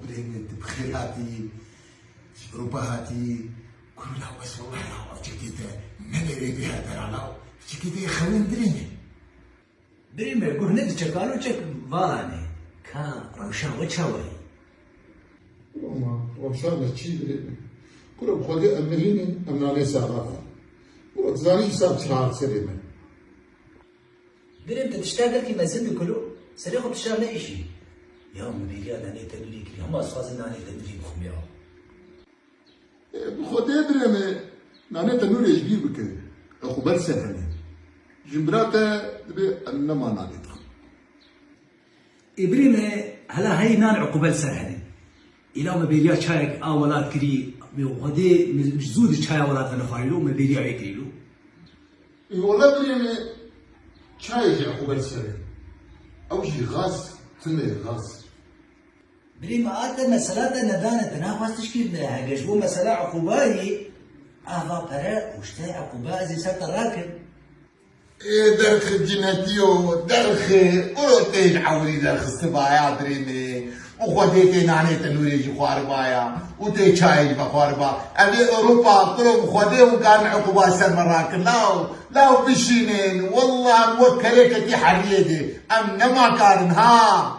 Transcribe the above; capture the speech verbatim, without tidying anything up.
Birê min, tu bi xêr hatî, ji Ewropa hatî. Kurê law, bes wellahî law, ev çekê te ne berê bê her bera law. Çekê te yê xewin birê min. Birê min, guh nedi çekano çek valanê. Ka rewşa we çawa ye? Ama rewşa me çi birê min? Kuro bi Xwedê em mirînin, em nanê saxa. Kuro dizanî îsal çi hat serê min. Birê min, te tişta gelkî mezin dikilo, serê xwe tişta neêşî. Ya min bêriya nanê tenûrê kirî, hema ez dixwazim nanê tenûrê bixwim ya. Ê, bi Xwedê birê min, nanê tenûrê ji bîr bike. Eqûbel ser hene. Jinbira te dibê em nema nanê dixwin. Ê birê min, hela hey nan eqûbel ser hene. Îla me bêriya çayek a welat kirî, bi Xwedê min ji zû di çaya welat venexwarî lo, me bêriya wê kirî lo. Ê wele birê min, çayê jî eqûbel ser e. Ew jî gaz, tune gaz. Birê min, a te mesela te nedane, te naxwest tişkî bide. Hege ji bo mesela eqûbayî, ava pere û ji te eqûba ez ê ser te rakim. Ê derxi cinetîyo, derxi, uro tê ji ewrî derxistibaya birê min. Û Xwedê tê nanê tenûrê jî xwaribaya û tê çayê jî vexwariba. Ev ê Ewropa, kuro bi Xwedê hûn karin eqûba ser me rakin. Law, law bişînin. Wallah em wek kerekekî heriyê dê. Em nema karin ha.